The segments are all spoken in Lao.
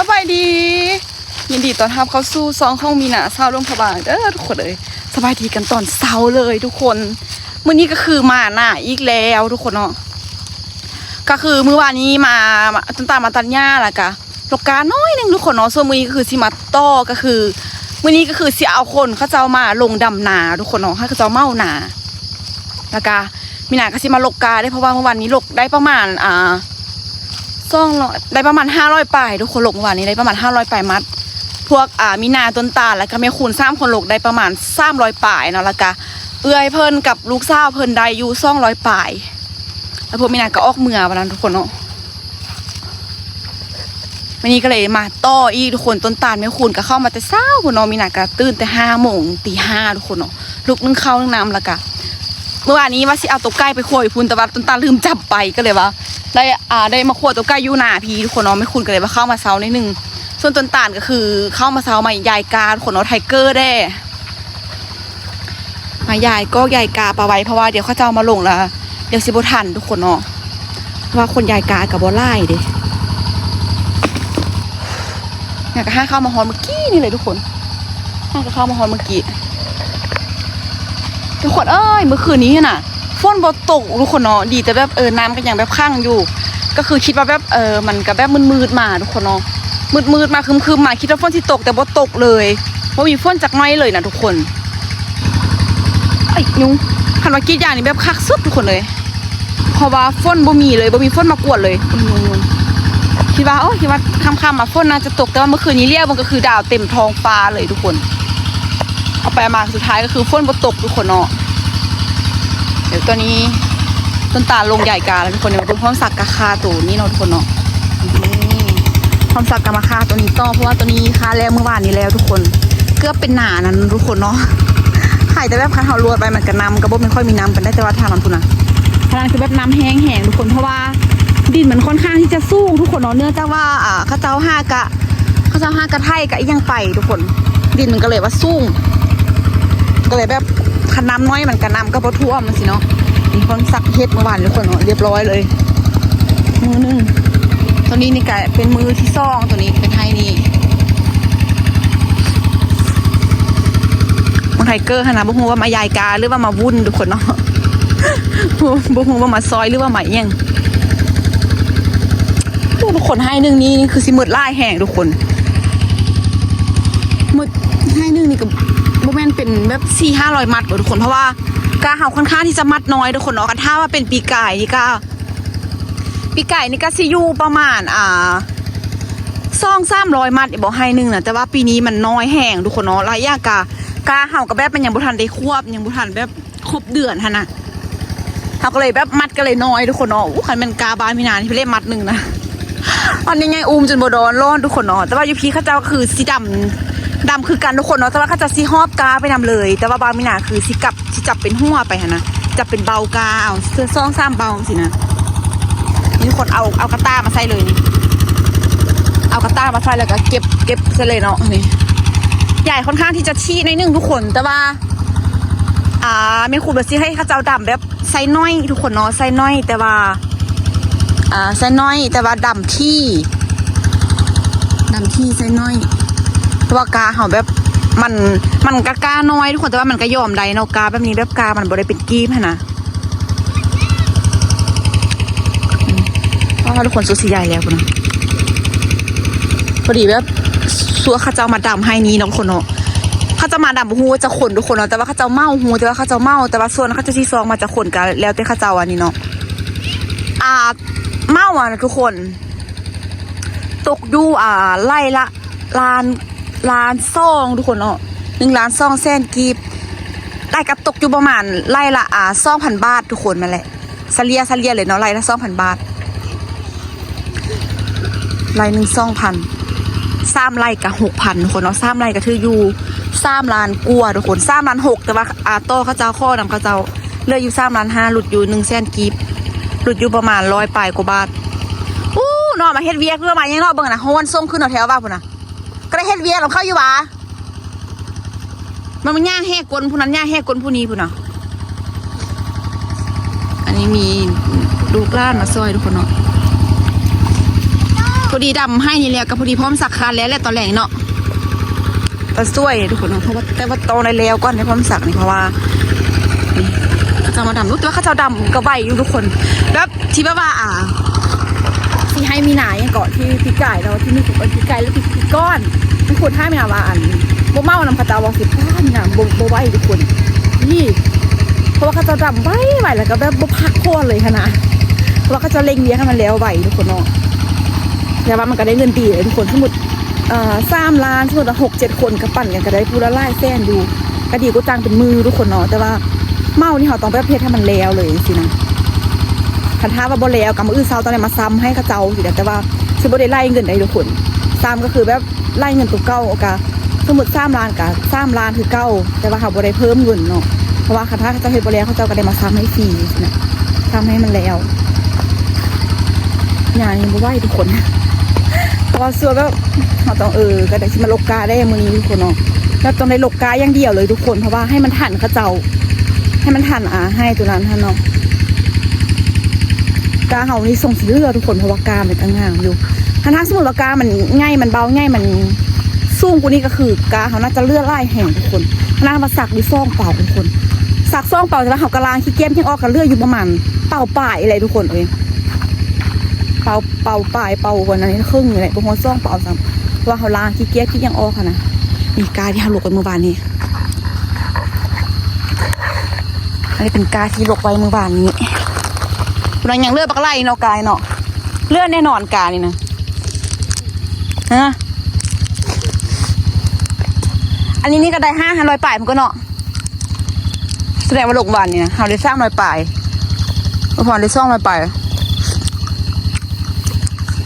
ສະບາຍດີ ຍິນດີຕ້ອນຮັບເຂົ້າສູ່ຊ່ອງຂອງມີນາ ຊາວຫຼວງພະບາງເດີທຸກຄົນເອີຍ. ສະບາຍດີກັນຕອນເຊົ້າເລີຍທຸກຄົນ. ມື້ນີ້ກໍຄືມານາອີກແລ້ວທຸກຄົນເນາະ. ກໍຄືມື້ວານນີ້ມາ ມາ ຕົ້ນຕານມາຕັດຫຍ້າ ແລ້ວກະລົກກ້າໜ້ອຍໜຶ່ງທຸກຄົນເນາະ. ສ່ວນມື້ນີ້ກໍຄືຊິມາຕໍ່ ກໍຄືມື້ນີ້ກໍຄືຊິເອົາຄົນເຂົາເຈົ້າມາລົງດຳນາທຸກຄົນເນາະ ໃຫ້ເຂົາເຈົ້າເໝົານາ. ແລ້ວກະມີນາກໍຊິມາລົກກ້າເດ້ ເພາະວ່າມື້ວານນີ້ລົກໄດ້ປະມານ ອ່າ ສອງຮ້ອຍ ໄດ້ປະມານຫ້າຮ້ອຍປາຍທຸກຄົນ. ລົກມື້ວານນີ້ໄດ້ປະມານຫ້າຮ້ອຍປາຍມັດ. ພວກ ອ່າ ມີນາ ຕົ້ນຕານ ແລ້ວກະແມ່ຄູນສາມຄົນ ລົກໄດ້ປະມານສາມຮ້ອຍປາຍເນາະ. ແລ້ວກະເອື້ອຍເພິ່ນກັບລູກສາວເພິ່ນໄດ້ຢູ່ສອງຮ້ອຍປາຍ ແລ້ວພວກມີນາກໍອອກເມືອວັນນັ້ນທຸກຄົນເນາະ. ມື້ນີ້ກໍເລີຍມາຕໍ່ອີກທຸກຄົນ. ຕົ້ນຕານແມ່ຄູນກໍເຂົ້າມາແຕ່ເຊົ້າພຸ້ນເນາະ. ມີນາກໍຕື່ນແຕ່ຫ້າໂມງ ຕີຫ້າທຸກຄົນເນາະ. ລຸກໜຶ້ງເຂົ້າໜຶ້ງນ້ຳ ແລ້ວກະ ມື້ວານນີ້ວ່າຊິເອົາຕົວໄກ່ໄປຂົ້ວຢູ່ພຸ້ນ ແຕ່ວ່າຕົ້ນຕານລືມຈັບໄປ ກໍເລີຍວ່າໄດ້ ອ່າ ໄດ້ມາຂົ້ວຕົວໄກ່ຢູ່ນາພີ້ທຸກຄົນເນາະ. ແມ່ຄູນກໍເລີຍວ່າເຂົ້າມາເຊົ້າໜ້ອຍໜຶ່ງ. ສ່ວນຕົ້ນຕານກໍຄືເຂົ້າມາເຊົ້າມາຢາຍກ້າທຸກຄົນເນາະ ໄທເກີແດ່. ມາຢາຍກອກຢາຍກາປະໄວ້ ເພາະວ່າດຽວເຂົາເຈົ້າມາລົງແລ້ວ ດຽວຊິບໍ່ທັນທຸກຄົນເນາະ ເພາະວ່າຄົນຢາຍກາກໍບໍ່ຫຼາຍເດ້. ຫາກໍຫາເຂົ້າມາຮອດມື້ກີ້ນີ້ເລີຍທຸກຄົນ ຫາກໍເຂົ້າມາຮອດມື້ກີ້ທຸກຄົນເອີຍ. ມື້ຄືນນີ້ຫັ້ນນະ ຝົນບໍ່ຕົກທຸກຄົນເນາະ ດີແຕ່ແບບ ເອີ ນ້ຳກໍຍັງແບບຂັງຢູ່ ກໍຄືຄິດວ່າແບບ ເອີ ມັນກໍແບບມືດໆມາທຸກຄົນເນາະ ມືດໆມາ ຄຶ້ມໆມາ ຄິດວ່າຝົນຊິຕົກ ແຕ່ບໍ່ຕົກເລີຍ ບໍ່ມີຝົນຈັກໜ້ອຍເລີຍນະທຸກຄົນ. ເອີຍ ຍຸງ ຄັນວ່າກຣີດຢາງນີ້ແບບຄັກສຸດທຸກຄົນເອີຍ ເພາະວ່າຝົນບໍ່ມີເລີຍ ບໍ່ມີຝົນມາກວນເລີຍ. ຍຸງ ຍຸງ ຄິດວ່າ ໂອ້ ຄິດວ່າຄ່ຳໆມາຝົນໜ້າຈະຕົກ ແຕ່ວ່າມື້ຄືນນີ້ຫຼຽວເບິ່ງກໍຄືດາວເຕັມທ້ອງຟ້າເລີຍທຸກຄົນ. ເອົາໄປເອົາມາສຸດທ້າຍກໍຄືຝົນບໍ່ຕົກທຸກຄົນເນາະ. ດຽວຕອນນີ້ຕົ້ນຕານລົງຢາຍກາແລ້ວທຸກຄົນ. ດຽວມາເບິ່ງຄວາມສັກກະຄາໂຕນີ້ເນາະທຸກຄົນເນາະ. ຄວາມສັກກະມາຄາໂຕນີ້ຕໍ່ ເພາະວ່າໂຕນີ້ຄາແລ້ວມື້ວານນີ້ແລ້ວທຸກຄົນ ເກືອບເປັນໜານັ້ນທຸກຄົນເນາະ. ຂາຍແຕ່ແບບຄັນເຮົາລວດໄວ້ມັນກະນ້ຳ ກໍບໍ່ແມ່ນຄ່ອຍມີນ້ຳປານໃດ ແຕ່ວ່າທາງນັ້ນພຸ້ນນະ ທາງນັ້ນຄືແບບນ້ຳແຫ້ງແຮງທຸກຄົນ ເພາະວ່າດິນມັນຄ່ອນຂ້າງທີ່ຈະສູງທຸກຄົນເນາະ ເນື່ອງຈາກວ່າ ອ່າ ເຂົາເຈົ້າຫາກະ ເຂົາເຈົ້າຫາກະໄຖກະອີ່ຫຍັງໄປທຸກຄົນ ດິນມັນກໍເລີຍວ່າສູງ ກໍເລີຍແບບຄັນນ້ຳໜ້ອຍມັນກະນ້ຳກໍບໍ່ຖ້ວມຈັ່ງຊີ້ເນາະ. ມີຄົນສັກເຮັດມື້ວານທຸກຄົນເນາະ ລຽບຮ້ອຍເລີຍ ມື້ໜຶ່ງ. ໂຕນີ້ນີ້ກະເປັນມື້ທີສອງ ໂຕນີ້ເປັນໄຮ່ນີ້ ບັກໄທເກີຫັ້ນນະ ບໍ່ຮູ້ວ່າມາຢາຍກາ ຫຼືວ່າມາວຸ້ນທຸກຄົນເນາະ ບໍ່ ບໍ່ຮູ້ວ່າມາຊອຍ ຫຼືວ່າມາອີ່ຫຍັງ. ໂອ້ ທຸກຄົນ ໄຮ່ໜຶ່ງນີ້ ນີ້ຄືຊິໝົດຫຼາຍແຮງທຸກຄົນ ໝົດ ໄຮ່ໜຶ່ງນີ້ກໍບໍ່ແມ່ນເປັນແບບສີ່ຫ້າຮ້ອຍມັດບໍ່ທຸກຄົນ ເພາະວ່າກາເຮົາຄ່ອນຂ້າງທີ່ຈະມັດນ້ອຍທຸກຄົນເນາະ. ຄັນຖ້າວ່າເປັນປີກາຍນີ້ກະ ປີກາຍນີ້ກະຊິຢູ່ປະມານ ອ່າ ສອງສາມຮ້ອຍມັດບໍ່ ໄຮ່ໜຶ່ງນະ ແຕ່ວ່າປີນີ້ມັນນ້ອຍແຮງທຸກຄົນເນາະ. ລະຢ່າງກາ ກາເຮົາກໍແບບມັນຍັງບໍ່ທັນໄດ້ຄວບ ຍັງບໍ່ທັນແບບຄົບເດືອນຫັ້ນນະ ເຮົາກໍເລີຍແບບມັດກໍເລີຍນ້ອຍທຸກຄົນເນາະ. ໂອ້ ຄັນແມ່ນກາບ້ານມີນານີ້ເພິ່ນເລີຍມັດໜຶ່ງນະ ອັນໃຫຍ່ໆ ອຸ້ມຈົນບໍ່ດອນ ຮ້ອນທຸກຄົນເນາະ. ແຕ່ວ່າຢູ່ພີ້ເຂົາເຈົ້າຄືຊິດຳ ດຳຄືກັນທຸກຄົນເນາະ ແຕ່ວ່າເຂົາເຈົ້າຊິຫອບກາໄປນຳເລີຍ ແຕ່ວ່າບ້ານມີນາຄືຊິກັບ ຊິຈັບເປັນຫົວໄປຫັ້ນນະ ຈັບເປັນເບົາກາເອົາ ສອງສາມເບົາຊີ້ນະ. ນີ້ທຸກຄົນ ເອົາ ເອົາກະຕ່າມາໃສ່ເລີຍນີ້ ເອົາກະຕ່າມາໃສ່ແລ້ວກໍເກັບ ເກັບໃສ່ເລີຍເນາະ. ນີ້ຢາຍຄ່ອນຂ້າງທີ່ຈະຖີ່ໜ້ອຍໜຶ່ງທຸກຄົນ ແຕ່ວ່າ ອ່າ ແມ່ຄູນວ່າຊິໃຫ້ເຂົາເຈົ້າດຳແບບໄຊນ້ອຍທຸກຄົນເນາະ ໄຊນ້ອຍ ແຕ່ວ່າ ອ່າ ໄຊນ້ອຍ ແຕ່ວ່າດຳຖີ່ ດຳຖີ່ໄຊນ້ອຍ ເພາະວ່າກາເຮົາແບບ ມັນ ມັນກະການ້ອຍທຸກຄົນ ແຕ່ວ່າມັນກະຍອມໄດ້ເນາະ ກາແບບນີ້ແບບກາມັນບໍ່ໄດ້ເປັນກີບຫັ້ນນະ. ອືມ ອ້າວ ທຸກຄົນ ສຸດຊິໃຫຍ່ແລ້ວພຸ້ນນະ ພໍດີແບບ ສ່ວນເຂົາເຈົ້າມາດຳໄຮ່ນີ້ເນາະທຸກຄົນເນາະ ເຂົາເຈົ້າມາດຳບໍ່ຮູ້ວ່າຈັກຄົນທຸກຄົນເນາະ ແຕ່ວ່າເຂົາເຈົ້າເໝົາ ຮູ້ແຕ່ວ່າເຂົາເຈົ້າເໝົາ ແຕ່ວ່າສ່ວນເຂົາເຈົ້າຊິຊອງມາຈັກຄົນກະແລ້ວແຕ່ເຂົາເຈົ້າອັນນີ້ເນາະ. ອ່າ ເໝົາຫັ້ນນະທຸກຄົນ ຕົກຢູ່ ອ່າ ໄຮ່ລະລ້ານ ລ້ານສອງທຸກຄົນເນາະ ໜຶ່ງລ້ານສອງແສນກີບ ໄລ່ກັບຕົກຢູ່ປະມານໄຮ່ລະ ອ່າ ສອງພັນບາດທຸກຄົນ ນັ້ນແຫຼະ ສະເລ່ຍ ສະເລ່ຍເລີຍເນາະ ໄຮ່ລະສອງພັນບາດ ໄຮ່ໜຶ່ງສອງພັນ ສາມໄຮ່ກະຫົກພັນທຸກຄົນເນາະ ສາມໄຮ່ກະຖືກຢູ່ສາມລ້ານກວ່າທຸກຄົນ ສາມລ້ານຫົກ ແຕ່ວ່າ ອ່າ ຕໍ່ເຂົາເຈົ້າ ຂໍນຳເຂົາເຈົ້າ ເຫຼືອຢູ່ສາມລ້ານຫ້າ ຫຼຸດຢູ່ໜຶ່ງແສນກີບ ຫຼຸດຢູ່ປະມານຮ້ອຍປາຍກວ່າບາດ. ອູ້ ເນາະ ມາເຮັດວຽກ ຫຼືວ່າມາຫຍັງເນາະ ເບິ່ງນະ ຮ້ອນສົ່ງຂຶ້ນເອົາແຖວວ່າພຸ້ນນະ ກໍໄດ້ເຮັດວຽກນຳເຂົາຢູ່ຫວາ ມັນ ມັນຍ່າງແຫກກົ້ນຜູ້ນັ້ນ ຍ່າງແຫກກົ້ນຜູ້ນີ້ພຸ້ນນະ. ອັນນີ້ມີລູກຫຼານມາຊ່ອຍທຸກຄົນເນາະ ພໍດີດຳໄຮ່ນີ້ແລ້ວ ກໍພໍດີພ້ອມສັກຄານແລ້ວແຫຼະຕອນແລງນີ້ເນາະ. ຕອນສວຍທຸກຄົນເນາະ ເພາະວ່າ ແຕ່ວ່າຕ້ອງໄດ້ແລ້ວກ່ອນໃນພ້ອມສັກນີ້ ເພາະວ່າ ນີ້ ເຂົາເຈົ້າມາດຳ ແຕ່ວ່າເຂົາເຈົ້າດຳກໍໄວຢູ່ທຸກຄົນ ແບບທີ່ແບບວ່າ ອ່າ ຊິໃຫ້ມີນາຫຍັງເກາະ ທີ່ປີກາຍເນາະ ທີ່ມີ ເອີ ປີກາຍ ຫຼື ປີ ປີກ່ອນ ມີຄົນຖາມມາວ່າ ອັນ ບໍ່ເໝົານຳເຂົາເຈົ້າວ່າ ຊິ ປ້າ ມີນາ ບໍ່ ບໍ່ໄວທຸກຄົນ ນີ້ ເພາະວ່າເຂົາເຈົ້າດຳໄວໆ ແລ້ວກໍແບບບໍ່ພັກຜ່ອນເລີຍຫັ້ນນະ ເພາະວ່າເຂົາເຈົ້າເລັ່ງວຽກໃຫ້ມັນແລ້ວໄວທຸກຄົນເນາະ. ແຕ່ວ່າມັນກໍໄດ້ເງິນດີເດ້ທຸກຄົນ ສົມມຸດ ເອີ ສາມລ້ານ ສົມມຸດວ່າຫົກເຈັດຄົນກໍປັນກັນກໍໄດ້ຜູ້ລະຫຼາຍແສນຢູ່ ກໍດີກວ່າຈ້າງເປັນມື້ທຸກຄົນເນາະ. ແຕ່ວ່າເໝົານີ້ເຮົາຕ້ອງແບບເຮັດໃຫ້ມັນແລ້ວເລີຍຈັ່ງຊີ້ນະ ຄັນຖ້າວ່າບໍ່ແລ້ວກໍມື້ອື່ນເຊົ້າຕ້ອງໄດ້ມາຊ້ຳໃຫ້ເຂົາເຈົ້າຊີ້ນະ. ແຕ່ວ່າຊິບໍ່ໄດ້ໄລ່ເງິນໃດທຸກຄົນ ຊ້ຳກໍຄືແບບໄລ່ເງິນຕົວເກົ່າ ກໍສົມມຸດສາມລ້ານກໍສາມລ້ານຄືເກົ່າ ແຕ່ວ່າເຮົາບໍ່ໄດ້ເພີ່ມເງິນເນາະ ເພາະວ່າຄັນຖ້າເຂົາເຈົ້າເຮັດບໍ່ແລ້ວ ເຂົາເຈົ້າກໍໄດ້ມາຊ້ຳໃຫ້ຟຣີຊີ້ນະ ຊ້ຳໃຫ້ມັນແລ້ວ. ຍານີ້ບໍ່ໄຫວທຸກຄົນ ເພາະວ່າສ່ວນແບບເຮົາຕ້ອງ ເອີ ກໍໄດ້ຊິມາລົກກ້າໄດ້ມື້ນີ້ທຸກຄົນເນາະ ແບບຕ້ອງໄດ້ລົກກ້າຢ່າງດຽວເລີຍທຸກຄົນ ເພາະວ່າໃຫ້ມັນທັນເຂົາເຈົ້າ ໃຫ້ມັນທັນ ອ່າ ໃຫ້ຕົວນັ້ນຫັ້ນເນາະ. ກ້າເຮົານີ້ຊົງຊິເຫຼືອທຸກຄົນ ເພາະວ່າກ້າມັນກໍງາມຢູ່ ຄັນຖ້າສົມມຸດວ່າກ້າມັນໃຫຍ່ ມັນເບົາໃຫຍ່ ມັນສູງກວ່ານີ້ ກໍຄືກ້າເຮົາໜ້າຈະເຫຼືອຫຼາຍແຮງທຸກຄົນ. ຂະໜາດວ່າສັກຢູ່ສອງເປົາທຸກຄົນ ສັກສອງເປົາ ແຕ່ວ່າເຮົາກໍລ້າງຂີ້ກຽດຍັງອອກ ກໍເຫຼືອຢູ່ປະມານເປົາປາຍແຫຼະທຸກຄົນເອີຍ. ເປົາ ເປົາປາຍ ເປົາກວ່ານັ້ນເຄິ່ງນີ້ແຫຼະ ບໍ່ຮອດສອງເປົາຊ້ຳ ເພາະວ່າເຮົາລ້າງຂີ້ກຽດ ຂີ້ຍັງອອກຫັ້ນນະ. ນີ້ກ້າທີ່ເຮົາລົກໄວ້ມື້ວານນີ້ ອັນນີ້ເປັນກ້າທີ່ລົກໄວ້ມື້ວານນີ້ ຜູ້ໃດຍັງເຫຼືອບັກຫຼາຍເນາະ ກ້າເນາະ ເຫຼືອແນ່ນອນກ້ານີ້ນະ ຮະ ອັນນີ້ນີ້ກໍໄດ້ຫ້າຮ້ອຍປາຍພຸ້ນກໍເນາະ. ສະແດງວ່າລົກວານນີ້ນະ ເຮົາໄດ້ສາມຮ້ອຍປາຍ ເອີ ພໍໄດ້ສອງຮ້ອຍປາຍ.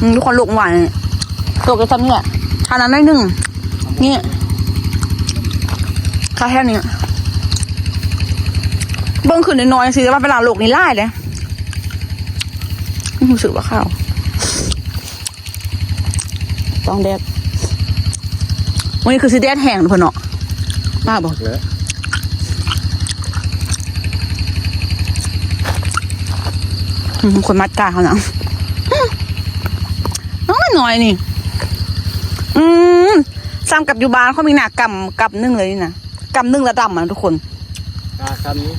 ອືມ ທຸກຄົນ ລົກວານນີ້ ລົກໄດ້ສ່ຳນີ້ແຫຼະ ເທົ່ານັ້ນໜ້ອຍໜຶ່ງ ນີ້ ຄ່າແຖວນີ້ ເບິ່ງຂຶ້ນນ້ອຍໆ ຈັ່ງຊີ້ ແຕ່ວ່າເວລາລົກນີ້ຫຼາຍເດ້ ຮູ້ສຶກວ່າຂາວ. ຕ້ອງແດດ ມື້ນີ້ຄືຊິແດດແຮງເພິ່ນເນາະ ມາບໍ່ ແລ້ວ ອືມ ຄົນມັດກາເຮົານະ ນ້ອຍໆ ນີ້ ອືມ ສ່ຳກັບຢູ່ບ້ານເຂົາມີນາກຳ ກຳໜຶ່ງເລີຍນີ້ນະ ກຳໜຶ່ງລະດຳນະທຸກຄົນ ກາກຳນີ້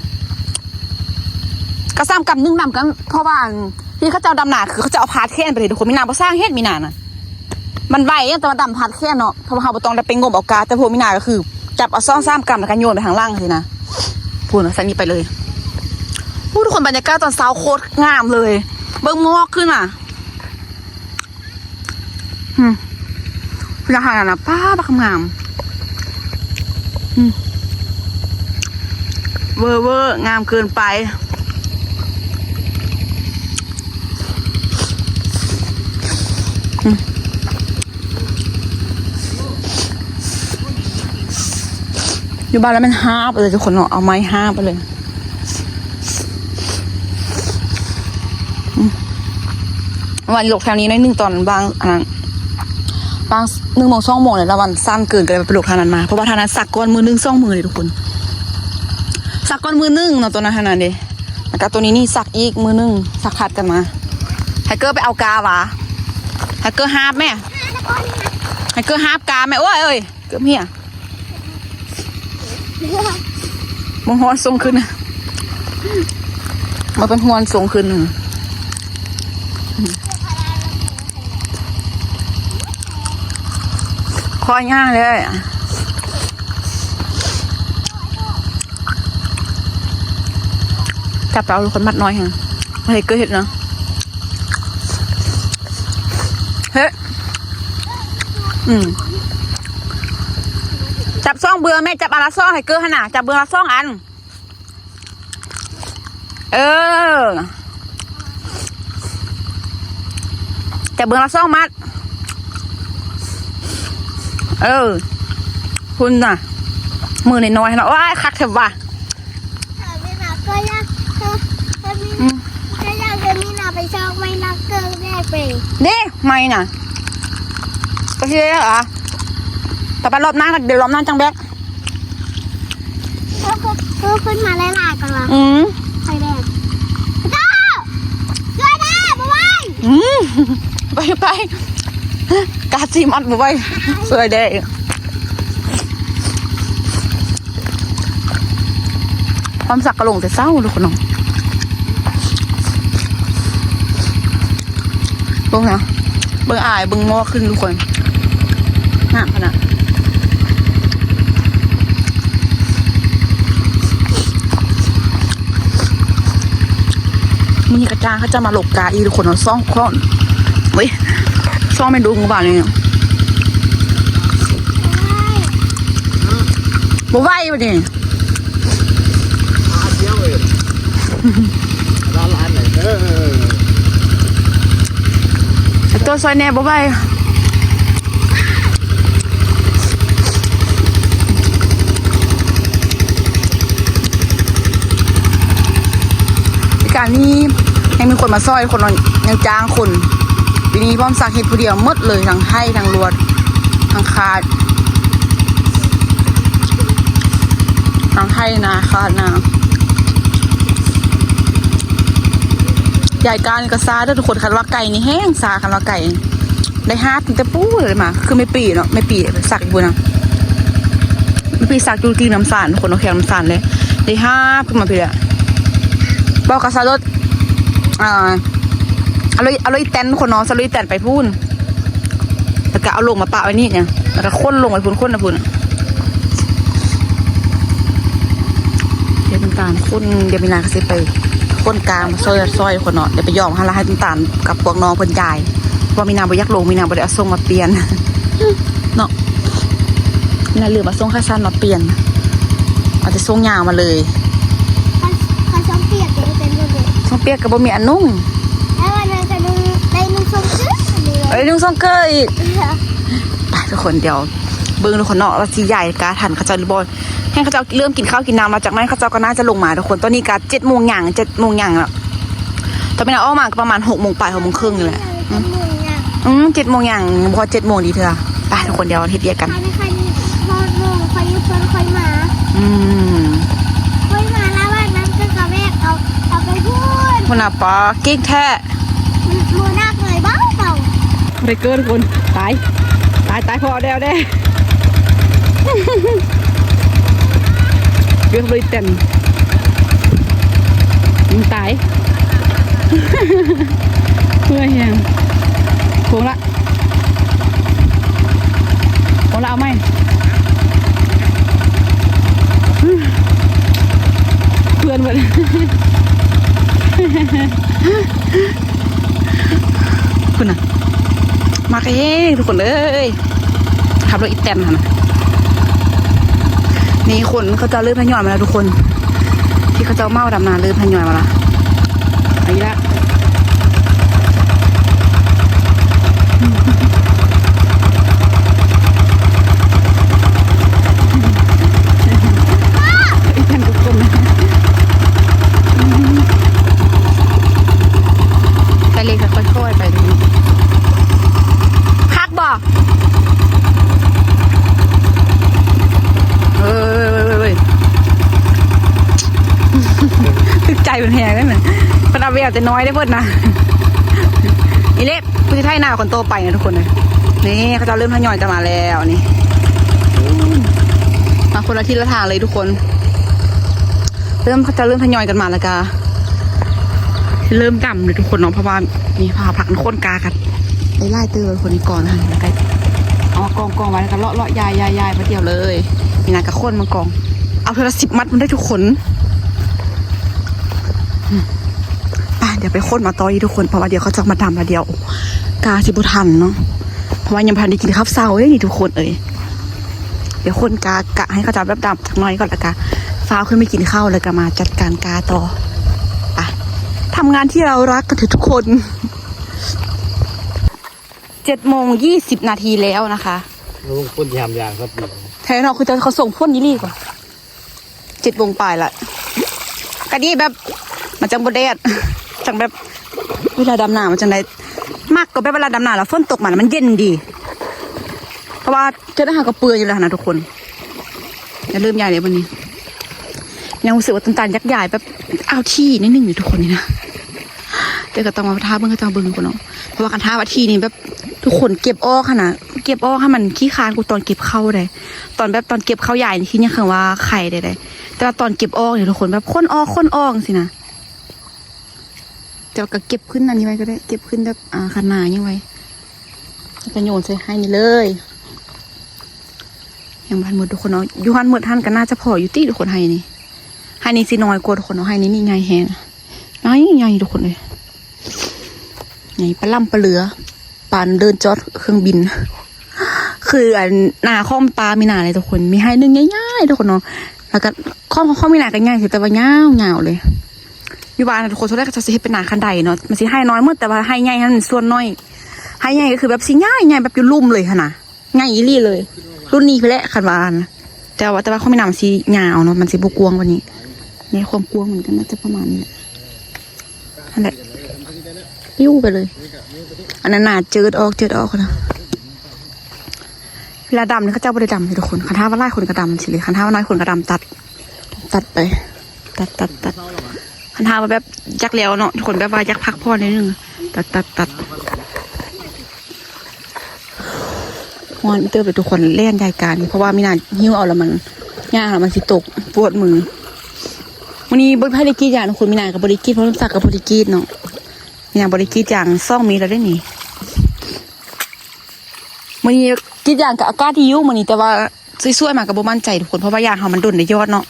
ກະສ່ຳກຳໜຶ່ງນຳກັນ ເພາະວ່າອັນທີ່ເຂົາເຈົ້າດຳນາ ຄືເຂົາເຈົ້າເອົາພາດແຂນໄປເລີຍທຸກຄົນ ມີນາບໍ່ຊ່າງເຮັດ ມີນານະ ມັນໄວ ແຕ່ວ່າດຳພາດແຂນເນາະ ເພາະວ່າເຮົາບໍ່ຕ້ອງໄດ້ໄປງົມເອົາກາ ແຕ່ພວກມີນາກໍຄືຈັບເອົາສອງສາມກຳ ແລ້ວກໍໂຍນໄປທາງຫຼັງຊີ້ນະ ພຸ້ນ ໃສ່ນີ້ໄປເລີຍ. ໂອ້ ທຸກຄົນ ບັນຍາກາດຕອນເຊົ້າໂຄດງາມເລີຍ ເບິ່ງໝອກຂຶ້ນມາ. ອືມ ລະຫານນັ້ນນະ ປ້າ ບັກງາມ ອືມ ເວີໆ ງາມເກີນໄປ ອືມ ຢູ່ບ້ານແລ້ວແມ່ນຫາບເລີຍທຸກຄົນເນາະ ເອົາໄມ້ຫາບໄປເລີຍ. ອືມ ວ່າລົກແຖວນີ້ໜ້ອຍໜຶ່ງ ຕອນວ່າງ ອັນນັ້ນ ວ່າງໜຶ່ງໂມງສອງໂມງແລ້ວ ລະວ່າງສັ້ນເກີນ ກໍເລີຍໄປລົກທາງນັ້ນມາ ເພາະວ່າທາງນັ້ນສັກກ່ອນມື້ໜຶ່ງສອງມື້ເດ້ທຸກຄົນ ສັກກ່ອນມື້ໜຶ່ງເນາະ ຕົວນັ້ນຫັ້ນນະເດ້ ແລ້ວກໍຕົວນີ້ນີ້ສັກອີກມື້ໜຶ່ງ ສັກຖັດກັນມາ. ໄທເກີໄປເອົາກາຫວາ ໄທເກີຫາບແມ່ ໄທເກີຫາບກາແມ່ ໂອ້ຍ ເອີຍ ເກືອບເຫຍ ບໍ່ຮອດສົ່ງຂຶ້ນ ມາເປັນຮວນສົ່ງຂຶ້ນ ຄອຍຍາເລີຍ ຈັບເອົາຄົນມັດນ້ອຍຫັ້ນ ເຮັດເກີເຮັດເນາະ ເຮັດ ອືມ ຈັບສອງເບື້ອງແມ່ ຈັບອັນລະສອງ ໃຫ້ເກີຫັ້ນນະ ຈັບເບື້ອງລະສອງອັນ ເອີ ຈັບເບື້ອງລະສອງມັດ ເອີ ພຸ້ນນະ ມືນ້ອຍໆ ເນາະ ໂອ້ຍ ຄັກແທ້ຫວາ. ເອີ ແມ່ນະ ກໍຢາກ ເອີ ກໍມີ ອືມ ກໍຢາກໃຫ້ມີນາໄປຊອກໄມ້ນາເກີແບກໄປ ເດ້ ໄມ້ນະ ກໍຊິໄດ້ລະ ແຕ່ວ່າລອບໜ້າ ດຽວລອບໜ້າຈັ່ງແບກ ເອີ ເອີ ເພິ່ນມາຫຼາຍໆ ກ່ອນວ່າ ອືມ ໄປແບກ ເຈົ້າ ຊ່ວຍແດ່ ບໍ່ໄຫວ ອືມ ໄປ ໄປ. ກາຊິມັດບໍ່ໄຫວ ຊ່ວຍແດ່. ຄວາມສັກກະລົງແຕ່ເຊົ້າທຸກຄົນເນາະ. ເບິ່ງນະ ເບິ່ງອາຍ ເບິ່ງໝໍ້ຂຶ້ນທຸກຄົນ ງາມຂະໜາດ. ມື້ນີ້ກະຈ້າງເຂົາເຈົ້າມາຫຼົກກາອີກທຸກຄົນເນາະ ສອງ ສອງ ເວີຍ ສອງແມ່ນດຸງບາດນີ້ ບໍ່ໄຫວບາດນີ້. ໂຕຊ່ອຍແດ່ບໍ່ໄຫວ. ປີກາຍນີ້ຍັງມີຄົນມາຊ່ອຍ ຄົນຍັງຈ້າງຄົນ. ປີນີ້ພ້ອມສັກເຮັດຜູ້ດຽວໝົດເລີຍ ທັງໄຖ ທັງລວດ ທັງຄາດ ທັງໄຖນາ ຄາດນາ. ຢາຍການກໍຊາເດີທຸກຄົນ ຄັນວ່າໄກນີ້ແຮງຊາ ຄັນວ່າໄກ ໄດ້ຮາບຕັ້ງແຕ່ປູ້ເລີຍມາ ຄືແມ່ປີເນາະ ແມ່ປີສັກຢູ່ພຸ້ນນະ ແມ່ປີສັກຢູ່ຕີນນ້ຳສານ ຄົນເອົາແຄມນ້ຳສານເລີຍ ໄດ້ຮາບຂຶ້ນມາພີ້ແຫຼະ. ບອກກັບສາລົດ ອ່າ ເອົາລົດ ເອົາລົດອີແຕນຄົນເນາະ ສາລົດອີແຕນໄປພຸ້ນ ແລ້ວກະເອົາລົງມາປະໄວ້ນີ້ນະ ແລ້ວກະຂົນລົງໄປພຸ້ນ ຂົນໄປພຸ້ນ. ເຮັດນ້ຳຕານ ຄົນ ດຽວມີນາກະຊິໄປຂົນກາມາຊ່ອຍ ຊ່ອຍຄົນເນາະ ດຽວໄປຢອມຫັ້ນລະ ໃຫ້ນ້ຳຕານກັບພວກນ້ອງເພິ່ນຢາຍ ເພາະວ່າມີນາບໍ່ຢາກລົງ ມີນາບໍ່ໄດ້ເອົາສົ້ງມາປ່ຽນເນາະ ມີນາລືມເອົາສົ້ງຂາສັ້ນມາປ່ຽນ ເອົາແຕ່ສົ້ງຍາວມາເລີຍ. ຄັນ ຄັນສົ້ງປຽກເດ ເປັນແບບໃດ? ສົ້ງປຽກກະບໍ່ມີອັນນຸ່ງ ແລ້ວອັນນັ້ນກະນຸ່ງ ໄດ້ນຸ່ງສົ້ງເກີ້ ເອີ ນຸ່ງສົ້ງເກີ້ອີກ. ໄປທຸກຄົນ ດຽວເບິ່ງທຸກຄົນເນາະ ວ່າຊິຢາຍກາທັນເຂົາເຈົ້າຫຼືບໍ່. ໃຫ້ເຂົາເຈົ້າເລີ່ມກິນເຂົ້າກິນນ້ຳແລ້ວ ຈາກນັ້ນເຂົາເຈົ້າກໍໜ້າຈະລົງມາທຸກຄົນ. ຕອນນີ້ກໍເຈັດໂມງຫຍັງ ເຈັດໂມງຫຍັງແລ້ວ ຕອນນີ້ອອກມາກໍປະມານຫົກໂມງປາຍ ຫົກໂມງເຄິ່ງນີ້ແຫຼະ. ອືມ ເຈັດໂມງຫຍັງ ອືມ ເຈັດໂມງຫຍັງ ບໍ່ຮອດເຈັດໂມງດີເທື່ອ. ໄປທຸກຄົນ ດຽວເຮັດວຽກກັນ. ຄັນ ຄັນຮອດໂມງ ຂ້ອຍຢູ່ເພິ່ນຄ່ອຍມາ. ອືມ ຄ່ອຍມາລະ ບາດນັ້ນກໍກະແວະເອົາ ເອົາໄປພຸ້ນ ພຸ້ນນະ. ປາ ເກັ່ງແທ້. ບໍ່ໜັກເລີຍ ເບົາໆ ບໍ່ໄດ້ເກີນຄົນ. ຕາຍ ຕາຍ ຕາຍ ພໍແດ່ແດ່ ເກືອບເລີຍແຕ່ນ ມັນຕາຍ ເມື່ອຍແຮງ. ໂຄ້ງລະ ໂອ້ ລະເອົາໃໝ່ ເພື່ອນເບິດ ພຸ້ນນະ ມັກແຮງທຸກຄົນເອີຍ ຂັບລົດອີແຕນຫັ້ນນະ. ນີ້ຄົນເຂົາເຈົ້າເລີ່ມທະຍອຍມາແລ້ວທຸກຄົນ ທີ່ເຂົາເຈົ້າເໝົາດຳນາເລີ່ມທະຍອຍມາລະ. ເອົາອີກລະ ອີກແຕ່ນທຸກຄົນ ໄປເລີຍຄ່ອຍໆໄປ ຄັກບໍ່? ເອີຍ ຖືກໃຈເພິ່ນແຮງເດ້ ເພິ່ນເອົາແວວແຕ່ນ້ອຍເດ້ເພິ່ນນະ. ອີເລັກ ຜູ້ທີ່ໄຖນາຄົນຕໍ່ໄປນະທຸກຄົນເອີຍ. ນີ້ເຂົາເຈົ້າເລີ່ມທະຍອຍກັນມາແລ້ວນີ້ ມາຄົນລະທິດລະທາງເລີຍທຸກຄົນ. ເລີ່ມ ເຂົາເຈົ້າເລີ່ມທະຍອຍກັນມາແລ້ວກະເລີ່ມດຳເລີຍທຸກຄົນເນາະ ເພາະວ່ານີ້ພາພັກຄົນກາກັນໄດ້ຫຼາຍເຕີບທຸກຄົນ. ນີ້ກ່ອນຫັ້ນ ແລ້ວກະເອົາມາກອງໆໄວ້ ແລ້ວກະເລາະໆ ຍ້າຍໆໆ ໄປດຽວເລີຍ. ນີ້ນະກະຂົນມາກອງ ເອົາເທື່ອລະສິບມັດພຸ້ນເດ້ທຸກຄົນ. ໄປ ດຽວໄປຂົນມາຕໍ່ອີກທຸກຄົນ ເພາະວ່າດຽວເຂົາເຈົ້າມາດຳລະ ດຽວກາຊິບໍ່ທັນເນາະ ເພາະວ່າຍັງບໍ່ທັນໄດ້ກິນເຂົ້າເຊົ້າເດ້ນີ້ທຸກຄົນເອີຍ. ດຽວຂົນກາ ກະໃຫ້ເຂົາເຈົ້າແບບດຳຈັກໜ້ອຍກ່ອນ ແລ້ວກະຟ້າວຂຶ້ນໄປກິນເຂົ້າ ແລ້ວກະມາຈັດການກາຕໍ່. ໄປ ທຳງານທີ່ເຮົາຮັກກັນເຖາະທຸກຄົນ. ເຈັດໂມງຍີ່ສິບນາທີແລ້ວນະຄະ. ໂອ້ ຄົນຍາມຢາງຄັບ ແທ້ເນາະ ຄືເຂົາສົ່ງຝົນອີ່ຫຼີກວ່າ. ເຈັດໂມງປາຍລະ ກະດີແບບ ມັນຈັ່ງບໍ່ແດດ ຈັ່ງແບບ ເວລາດຳນາມັນຈັ່ງໄດ້ ມັກກໍແບບເວລາດຳນາແລ້ວຝົນຕົກມາ ມັນເຢັນດີ ເພາະວ່າເທື່ອໃດເຮົາກໍເປື່ອຍຢູ່ແລ້ວຫັ້ນນະທຸກຄົນ. ຢ່າລືມຢາຍເດ້ບັດນີ້ ຍັງຮູ້ສຶກວ່າຕົ້ນຕານຢາກຢາຍແບບ ເອົາທີ່ໜ້ອຍໜຶ່ງຢູ່ທຸກຄົນນີ້ນະ. ແຕ່ກໍຕ້ອງມາຖ້າເບິ່ງເຂົາເຈົ້າເບິ່ງກ່ອນເນາະ ເພາະວ່າຄັນຖ້າວ່າທີ່ນີ້ແບບ ທຸກຄົນເກັບອອກຫັ້ນນະ ເກັບອອກໃຫ້ມັນຂີ້ຄ້ານກວ່າຕອນເກັບເຂົ້າເດ້. ຕອນແບບຕອນເກັບເຂົ້າຢາຍນີ້ຄືຍັງເຄີງວ່າໄຄໄດ້ເດ້ ແຕ່ວ່າຕອນເກັບອອກນີ້ທຸກຄົນ ແບບຂົນອອກ ຂົນອອກຈັ່ງຊີ້ນະ. ແຕ່ວ່າກໍເກັບຂຶ້ນອັນນີ້ໄວ້ກໍໄດ້ ເກັບຂຶ້ນແບບ ອ່າ ຄັນນາຫຍັງໄວ້ ແລ້ວກໍໂຍນໃສ່ໄຮ່ນີ້ເລີຍ. ຍັງບໍ່ທັນໝົດທຸກຄົນເນາະ ຢູ່ຫັ້ນໝົດຫັ້ນກໍໜ້າຈະພໍຢູ່ຕິທຸກຄົນ. ໄຮ່ນີ້ ໄຮ່ນີ້ຊິນ້ອຍກວ່າທຸກຄົນເນາະ ໄຮ່ນີ້ນີ້ໃຫຍ່ແຮງ ໃຫຍ່ໆ ທຸກຄົນເອີຍ ໃຫຍ່ປະລ່ຳປະເຫຼືອ ປານເດີນຈອດເຄື່ອງບິນ. ຄືອັນນາຂອງປ້າມີນາເລີຍທຸກຄົນ ມີໄຮ່ໜຶ່ງໃຫຍ່ໆ ທຸກຄົນເນາະ ແລ້ວກໍຂອງ ຂອງມີນາກໍໃຫຍ່ ແຕ່ວ່າຍາວໆ ເລີຍ. ຢູ່ບ້ານທຸກຄົນ ສ່ວນຫຼາຍເຂົາເຈົ້າຊິເຮັດເປັນນາຄັນໄດເນາະ ມັນຊິໄຮ່ນ້ອຍໝົດ ແຕ່ວ່າໄຮ່ໃຫຍ່ຫັ້ນສ່ວນໜ້ອຍ ໄຮ່ໃຫຍ່ກໍຄືແບບຊິໃຫຍ່ ໃຫຍ່ແບບຢູ່ລຸ່ມເລີຍຫັ້ນນະ ໃຫຍ່ອີ່ຫຼີເລີຍ. ລຸ້ນນີ້ພຸ້ນແຫຼະຄັນວ່າ ແຕ່ວ່າ ແຕ່ວ່າຂອງມີນາມັນຊິຍາວເນາະ ມັນຊິບໍ່ກວ້າງປານນີ້. ໃນຄວາມກວ້າງມັນກໍໜ້າຈະປະມານນີ້ແຫຼະ ຫັ້ນແຫຼະ ປິວໄປເລີຍ. ອັນນັ້ນນະ ເຈີດອອກ ເຈີດອອກນະ. ເວລາດຳນີ້ເຂົາເຈົ້າບໍ່ໄດ້ດຳເດ້ທຸກຄົນ ຄັນຖ້າວ່າຫຼາຍຄົນກໍດຳຊີ້ເລີຍ ຄັນຖ້າວ່ານ້ອຍຄົນກໍດຳຕັດ ຕັດໄປ ຕັດ ຕັດ ຕັດ. ຄັນຖ້າວ່າແບບຢາກແລ້ວເນາະທຸກຄົນ ແບບວ່າຢາກພັກຜ່ອນໜ້ອຍໜຶ່ງ ຕັດ ຕັດ ຕັດ. ຮ້ອນເຕີບເລີຍທຸກຄົນ ແລ່ນຢາຍການີ້ ເພາະວ່າມີນາຫິ້ວເອົາແລ້ວມັນ ຍ່າງແລ້ວມັນຊິຕົກ ປວດມື. ມື້ນີ້ບໍ່ມີໃຜໄດ້ກຣີດຢາງທຸກຄົນ ມີນາກໍບໍ່ໄດ້ກຣີດ ເພາະນ້ຳສັກກໍບໍ່ໄດ້ກຣີດເນາະ. ມີນາບໍ່ໄດ້ກຣີດຢາງສອງມື້ແລ້ວເດ້ນີ້. ມື້ນີ້ກຣີດຢາງກໍອາກາດດີຢູ່ມື້ນີ້ ແຕ່ວ່າສວຍໆມາກໍບໍ່ໝັ້ນໃຈທຸກຄົນ ເພາະວ່າຢາງເຮົາມັນດົນໄດ້ຢອດເນາະ.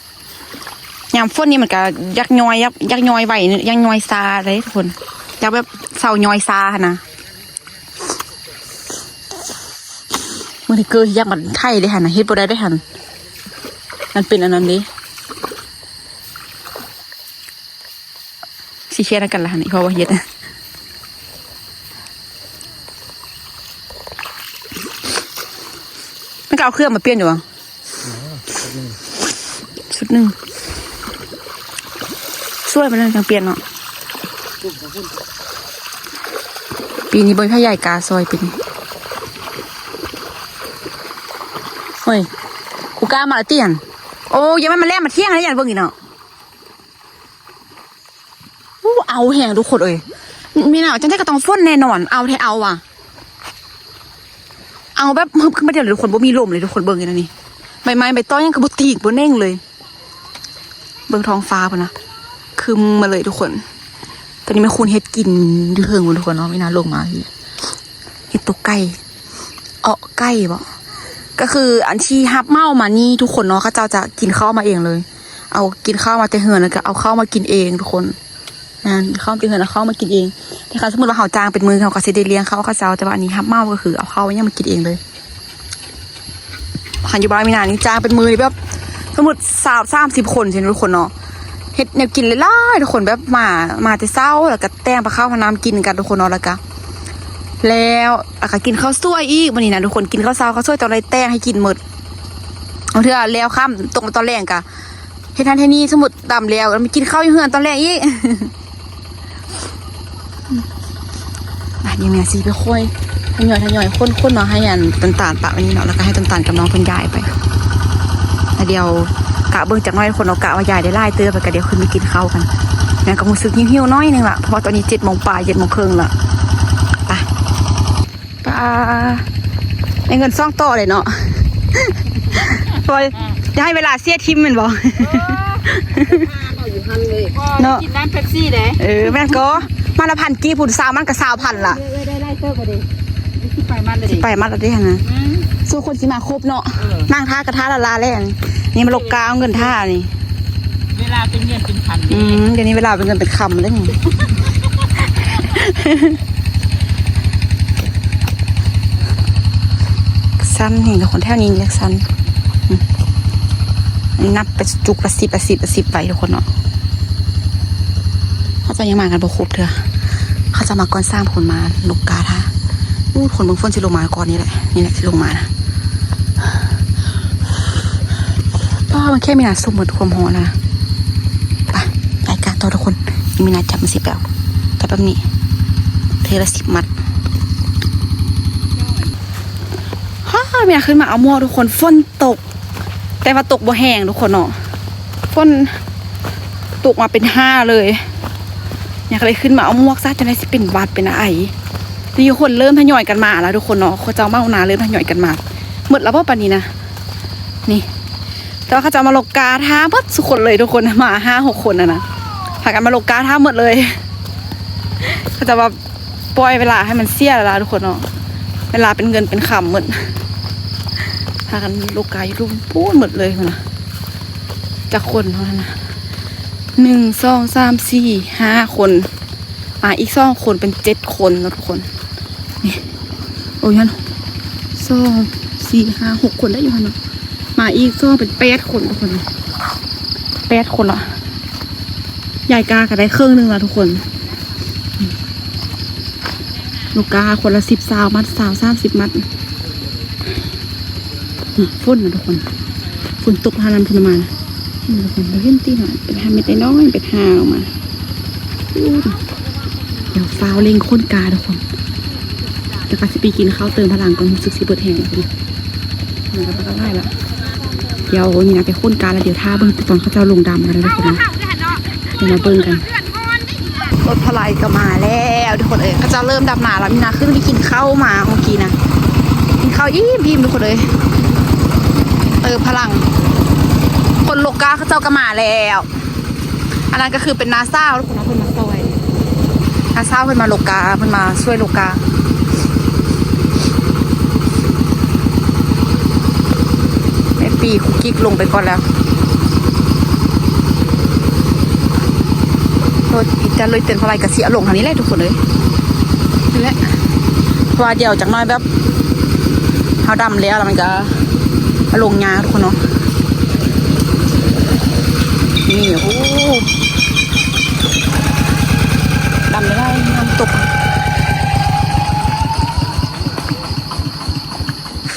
ຍາມຝົນນີ້ມັນກໍຢາກຍ້ອຍ ຢາກ ຢາກຍ້ອຍໄວ ຢາກຍ້ອຍຊ້າເດ້ທຸກຄົນ ຢາກແບບເຊົາຍ້ອຍຊ້າຫັ້ນນະ. ບາງທີເກີດຢາກມາໄຖເດ້ຫັ້ນນະ ເຮັດບໍ່ໄດ້ເດ້ຫັ້ນ ມັນເປັນອັນນັ້ນເດ້. ຊິເຄຍນຳກັນລະຫັ້ນ ອີ່ພໍ່ບໍ່ເຮັດ ມັນກໍເອົາເຄື່ອງມາປ່ຽນຢູ່ບໍ່? ຊຸດໜຶ່ງ ສວຍປານນັ້ນຈັ່ງປ່ຽນເນາະ. ປີນີ້ບໍ່ມີໃຜຢາຍກາຊອຍປີນີ້. ໂອ້ຍ ຄູກ້າມາແລ້ວຕິຫັ້ນ. ໂອ້ ຢ່າແມ່ນມາແລ່ນມາທ່ຽງໃຫ້ຢາຍເບິ່ງອີກເນາະ. ອູ້ ເອົາແຮງທຸກຄົນເອີຍ ມີໜາວຈັ່ງໃດກໍຕ້ອງຝົນແນ່ນອນ ເອົາແທ້ເອົາວ່າ ເອົາແບບຮຶບຂຶ້ນມາດຽວເລີຍທຸກຄົນ ບໍ່ມີລົມເລີຍທຸກຄົນ ເບິ່ງຢູ່ນະນີ້ ໃບໄມ້ໃບຕອງຫຍັງກໍບໍ່ຕີກບໍ່ເໜັງເລີຍ. ເບິ່ງທ້ອງຟ້າພຸ້ນນະ ຄຶ້ມມາເລີຍທຸກຄົນ. ຕອນນີ້ແມ່ຄູນເຮັດກິນຢູ່ເທິງພຸ້ນທຸກຄົນເນາະ ມີໜາລົງມາ ເຮັດຕົວໄກ່ ເອາະໄກ່ບໍ ກໍຄືອັນທີ່ຮັບເໝົາມານີ້ທຸກຄົນເນາະ ເຂົາເຈົ້າຈະກິນເຂົ້າມາເອງເລີຍ ເອົາ ກິນເຂົ້າມາແຕ່ເຮືອນ ແລ້ວກໍເອົາເຂົ້າມາກິນເອງທຸກຄົນ. ແມ່ນ ເຂົ້າມາແຕ່ເຮືອນ ເອົາເຂົ້າມາກິນເອງ ແຕ່ຄັນສົມມຸດວ່າເຮົາຈ້າງເປັນມື້ ເຮົາກໍຊິໄດ້ລ້ຽງເຂົ້າເຂົາເຈົ້າ ແຕ່ວ່າອັນນີ້ຮັບເໝົາ ກໍຄືເອົາເຂົ້າຫຍັງມາກິນເອງເລີຍ. ຄັນຢູ່ບ້ານມີນານີ້ຈ້າງເປັນມື້ນີ້ແບບ ສົມມຸດຊາວ ສາມສິບຄົນຊີ້ນະທຸກຄົນເນາະ ເຮັດແນວກິນຫຼາຍໆ ທຸກຄົນ ແບບມາ ມາແຕ່ເຊົ້າ ແລ້ວກໍແຕ່ງກັບເຂົ້າຫານ້ຳກິນກັນທຸກຄົນເນາະ ແລ້ວກໍ ແລ້ວ ແລ້ວກໍກິນເຂົ້າສວຍອີກມື້ນີ້ນະທຸກຄົນ ກິນເຂົ້າເຊົ້າເຂົ້າສວຍຕ້ອງໄດ້ແຕ່ງໃຫ້ກິນໝົດ. ບາງເທື່ອແລ້ວຄ່ຳ ຕົກມາຕອນແລງກໍເຮັດຫັ້ນເຮັດນີ້ ສົມມຸດດຳແລ້ວ ແລ້ວມາກິນເຂົ້າຢູ່ເຮືອນຕອນແລງອີກ. ບາດນີ້ແມ່ຊິໄປຄ່ອຍທະຍອຍ ທະຍອຍ ຂົນ ຂົນເນາະ ໃຫ້ອັນຕົ້ນຕານປະໄວ້ນີ້ເນາະ ແລ້ວກໍໃຫ້ຕົ້ນຕານກັບນ້ອງເພິ່ນຍ້າຍໄປ. ແລ້ວດຽວກະເບິ່ງຈັກໜ້ອຍຄົນເນາະ ກະວ່າຍ້າຍໄດ້ຫຼາຍເຕີບ ແລ້ວກໍດຽວຂຶ້ນໄປກິນເຂົ້າກັນ. ແມ່ກໍຮູ້ສຶກຫິວໆໜ້ອຍໜຶ່ງລະ ເພາະວ່າຕອນນີ້ເຈັດໂມງປາຍ ເຈັດໂມງເຄິ່ງລະ. ໄປ ປາ ໄດ້ເງິນສອງຕໍ່ເລີຍເນາະ. ໂອ້ຍ ຢ່າໃຫ້ເວລາເສຍຖິ້ມແມ່ນບໍ່? ເນາະ ກິນນ້ຳເປັບຊີເດ້. ເອີ ແມ່ນກໍ ມັດລະພັນກີບພຸ້ນ ຊາວມັດກໍຊາວພັນລະ. ເອື້ອຍ ເອື້ອຍໄດ້ຫຼາຍເຕີບບໍ່ເດ້? ຊິໄປມັດລະເດ້ ຊິໄປມັດລະເດ້ຫັ້ນນະ. ອືມ ສູ່ຄົນຊິມາຄົບເນາະ. ເອີ ນັ່ງຖ້າກະທາລະລາແລ້ວ ນີ້ມາລົກກາເອົາເງິນຖ້ານີ້. ເວລາເປັນເງິນເປັນຄຳເດ້. ອືມ ດຽວນີ້ເວລາເປັນເງິນເປັນຄຳເດ້ນີ້. ຊັນແຮງ ແຕ່ຄົນແຖວນີ້ເລີຍຊັນ. ອືມ ອັນນີ້ນັບໄປຈຸກລະສິບ ລະສິບ ລະສິບໄປທຸກຄົນເນາະ. ເຂົາເຈົ້າຍັງມາກັນບໍ່ຄົບເທື່ອ ເຂົາເຈົ້າມາກ່ອນສາມຄົນ ມາລົກກາຖ້າ. ອູ້ ຄົນເບິ່ງຝົນຊິລົງມາກ່ອນນີ້ແຫຼະ ນີ້ແຫຼະຊິລົງມານະ. ປ້າ ມັນແຄ່ມີນາສົມໝົດຄວາມຮ້ອນນະ. ໄປ ໄປການຕໍ່ທຸກຄົນ ມີນາຈັບມັນຊິແປວ ຈັບແບບນີ້ ເທື່ອລະສິບມັດ. ຮາ ມີນາຂຶ້ນມາເອົາໝວກທຸກຄົນ ຝົນຕົກ ແຕ່ວ່າຕົກບໍ່ແຮງທຸກຄົນເນາະ ຝົນຕົກມາເປັນຫ້າເລີຍ. ຍາກເລີຍຂຶ້ນມາເອົາໝວກຊະ ຈັ່ງໃດຊິເປັນຫວັດເປັນໄອ. ນີ້ ຄົນເລີ່ມທະຍອຍກັນມາແລ້ວທຸກຄົນເນາະ. ເຂົາເຈົ້າເມົານາເລີ່ມທະຍອຍກັນມາ. ໝົດແລ້ວບໍ່ປານນີ້ນະ? ນີ້ ແຕ່ວ່າເຂົາເຈົ້າມາລົກກາຖ້າເບິດສຸຄົນເລີຍທຸກຄົນ ມາຫ້າຫົກຄົນຫັ້ນນະ ພາກັນມາລົກກາຖ້າໝົດເລີຍ. ເຂົາເຈົ້າວ່າປ່ອຍເວລາໃຫ້ມັນເສຍເວລາທຸກຄົນເນາະ. ເວລາເປັນເງິນເປັນຄຳໝົດ. ພາກັນລົກກາຢູ່ລຸ່ມປູ້ນໝົດເລີຍພຸ້ນນະ. ຈັກຄົນເທົ່ານັ້ນນະ? ໜຶ່ງ ສອງ ສາມ ສີ່ ຫ້າຄົນ. ມາອີກສອງຄົນເປັນເຈັດຄົນເນາະທຸກຄົນ. ນີ້ ໂອ້ຍ ຫັ້ນ ສອງ ສີ່ ຫ້າ ຫົກຄົນໄດ້ຢູ່ຫັ້ນເນາະ. ມາອີກສອງເປັນແປດຄົນທຸກຄົນ ແປດຄົນລະ. ຍາຍກາກໍໄດ້ເຄິ່ງໜຶ່ງລະທຸກຄົນ. ລູກກາຄົນລະສິບ ຊາວມັດ ຊາວ ສາມສິບມັດ. ຝົນນະທຸກຄົນ ຝົນຕົກພານຳພຸ້ນມານະ. ນີ້ທຸກຄົນ ບໍ່ເຫັນຕິເນາະ ເປັນຫາເມັດນ້ອຍໆ ເປັນຫາອອກມາ. ດຽວຟ້າວເລັ່ງຂົນກາທຸກຄົນ. ແລ້ວກໍຊິໄປກິນເຂົ້າເຕີມພະລັງກ່ອນ ຮູ້ສຶກຊິເບິດແຮງແລ້ວພຸ້ນ. ມັນກໍປາກຫຼາຍລະ. ດຽວນີ້ນະໄປຂົນກາລະ ດຽວຖ້າເບິ່ງຕອນເຂົາເຈົ້າລົງດຳກັນເດີທຸກຄົນເນາະ. ດຽວມາເບິ່ງກັນ. ລົດພະໄລກໍມາແລ້ວທຸກຄົນເອີຍ. ເຂົາເຈົ້າເລີ່ມດຳນາແລ້ວ. ມີນາຂຶ້ນໄປກິນເຂົ້າມາເມື່ອກີ້ນະ. ກິນເຂົ້າອີ່ມໆ ທຸກຄົນເອີຍ. ເຕີມພະລັງ. ຄົນລົກກາເຂົາເຈົ້າກໍມາແລ້ວ. ອັນນັ້ນກໍຄືເປັນນ້າສາວເພິ່ນມາຊ່ອຍ ນ້າສາວເພິ່ນມາລົກກາ ເພິ່ນມາຊ່ວຍລົກກາ. ແມ່ປີຄຸກກິກລົງໄປກ່ອນແລ້ວ. ລົດອີແຕນ ລົດເຕັນພະໄລກະຊິເອົາລົງທາງນີ້ແຫຼະທຸກຄົນເອີຍ. ນີ້ແຫຼະ ເພາະວ່າດຽວຈັກໜ້ອຍແບບເຮົາດຳແລ້ວ ແລ້ວມັນກະລົງຍາກທຸກຄົນເນາະ. ນີ້ ໂອ້ ດຳໄດ້ຫຼາຍ ນ້ຳຕົກ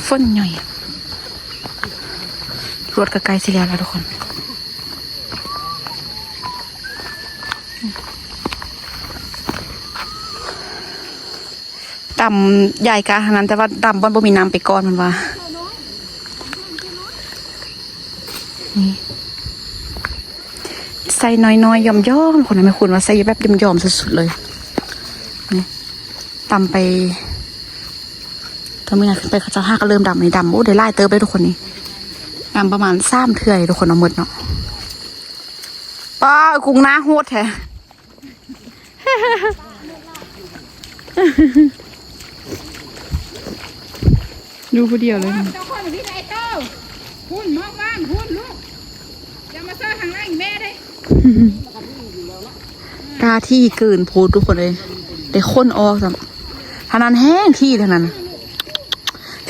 ຝົນຫຍ້ອຍ. ລົດກໍໃກ້ຊິແລ້ວລະທຸກຄົນ. ດຳ ຍາຍກາທາງນັ້ນ ແຕ່ວ່າດຳບ່ອນບໍ່ມີນ້ຳໄປກ່ອນ ເພິ່ນວ່າ. ນີ້ ໃສ່ນ້ອຍໆ ຫຍ້ອມໆ ຄົນນະ ແມ່ຄູນວ່າໃສ່ແບບຫຍ້ອມໆ ສຸດໆ ເລີຍ. ນີ້ ດຳໄປ ຕອນມື້ນັ້ນຂຶ້ນໄປ ເຂົາເຈົ້າຫາກໍເລີ່ມດຳ ນີ້ດຳ ໂອ້ ໄດ້ຫຼາຍເຕີບເລີຍທຸກຄົນ. ນີ້ ດຳປະມານສາມເທື່ອເລີຍທຸກຄົນ ເອົາໝົດເນາະ. ປ້າ ກຸງໜ້າໂຫດແທ້. ຢູ່ຜູ້ດຽວເລີຍ. ເຈົ້າຂອງພີ່ໄດ້ໂຕ ພຸ້ນມອງວ່າງພຸ້ນລູກ ຢ່າມາເຊີທາງຫຼັງແມ່ເດ້. ກ້າທີ່ເກີນໂພດທຸກຄົນເອີຍ ໄດ້ຂົນອອກຊ້ຳ. ທາງນັ້ນແຮງທີ່ທາງນັ້ນນະ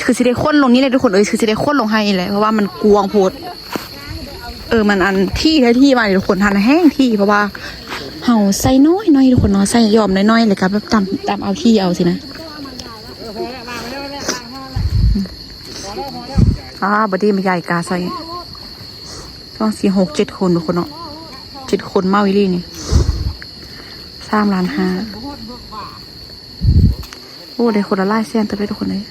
ຄືຊິໄດ້ຂົນລົງນີ້ແຫຼະທຸກຄົນເອີຍ ຄືຊິໄດ້ຂົນລົງໃຫ້ນີ້ແຫຼະ ເພາະວ່າມັນກວ້າງໂພດ. ເອີ ມັນອັນທີ່ແທ້ທີ່ວ່ານີ້ທຸກຄົນ ຫັ້ນແຮງທີ່ ເພາະວ່າເຮົາໃສ່ນ້ອຍໆ ທຸກຄົນເນາະ ໃສ່ຫຍ້ອມນ້ອຍໆ ແລ້ວກໍແບບຕຳ ຕຳເອົາທີ່ເອົາຊີ້ນະ. ອ່າ ບໍ່ດີມາຢາຍກາໃສ່ ສອງ ສີ່ ຫົກ ເຈັດຄົນທຸກຄົນເນາະ ເຈັດຄົນເມົາອີ່ຫຼີນີ້ ສາມລ້ານຫ້າ. ໂອ້ ໄດ້ຄົນລະຫຼາຍແສນເຕີບເດ້ທຸກຄົນເອີຍ.